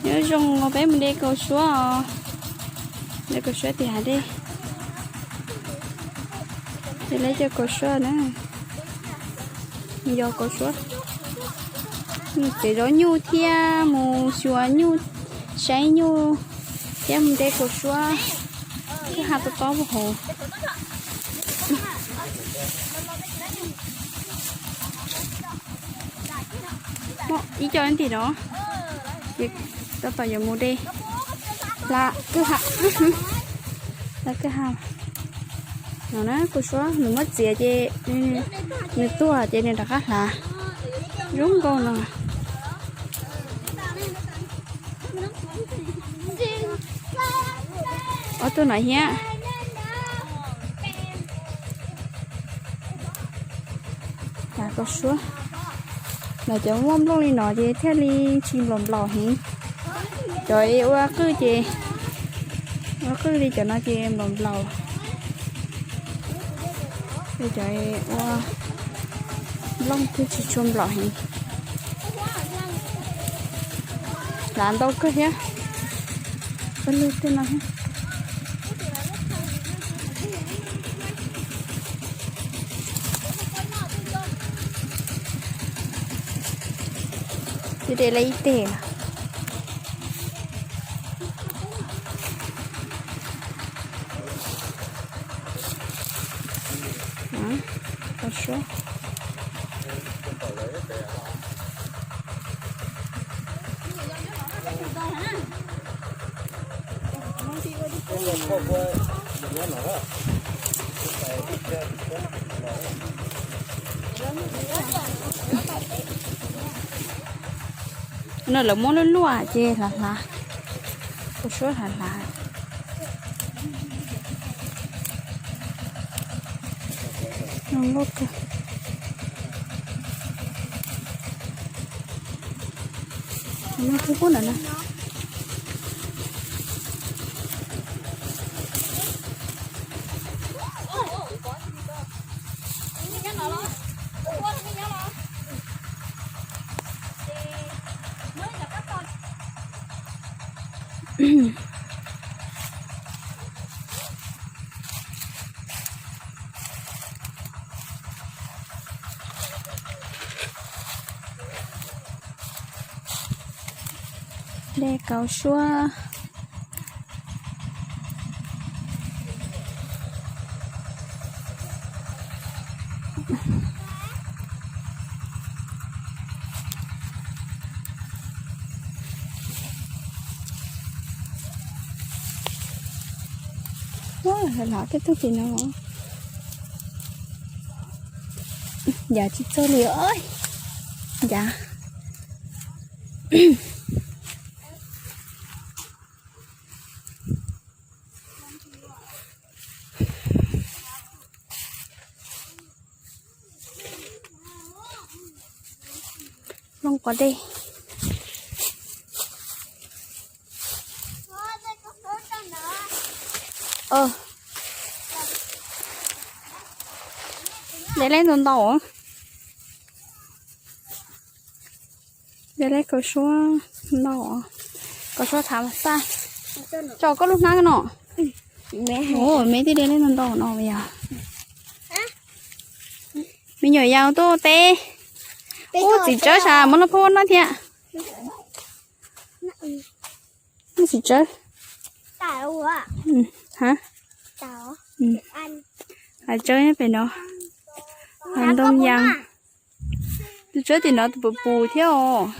Nyob zoo os, peb mus de kaus suab os. De kaus suab tim hav dej. De lawv cov kaus suab na. Yog kaus suab. Mus txiav zaub nyuj thiab mus xyuas nyuj, saib nyuj thiab mus de kaus suab. Kwj ha tob tob puag hauv. Ib co ntim no, ces tab tom yuav mus de. Hla kwj ha, hla kwj ha. No na, kaus suab nws muab txiav ces nws tuag ces nws rov qab hlav. Zoo nkauj no. Ob tug no thiab. Hlav kaus suab. Lawv cov muaj nplooj li no ces thiaj li tsis nplaum nplaum heev. Cov ua qwj ces, ua qwj li cov no ces nplaum nplaum. Cov ua nplooj twb tsis tshua nplaum heev. Hlav ntau kawg thiab. Peb lub tej no thiab. Twb de lawm ib teg. Kaus suab. No lawv muab luaj luaj ces hlav hlav, ua suab hlav hlav. Zoo nkauj kawg. Zoo nkauj kawg pub ntawm no. De kaus suab. Ua, hlav tej tug tim no. Yav tsis txog li os. Yav. Looj quav dej. De leb ntau ntau. De leb kaus suab ntau. Kaus suab thav mas xaj. Tso koj lub hnab no. Me twb de leb ntau ntau no yog. Me nyuam yaus tuaj teb. Ub, txiv tsawb sas muab lub phauj no thiab. Txiv tsawb. Ha, tsawb nyob pem no. Ntoo yas. Tus tsawb tim no tus pus pus thiab os.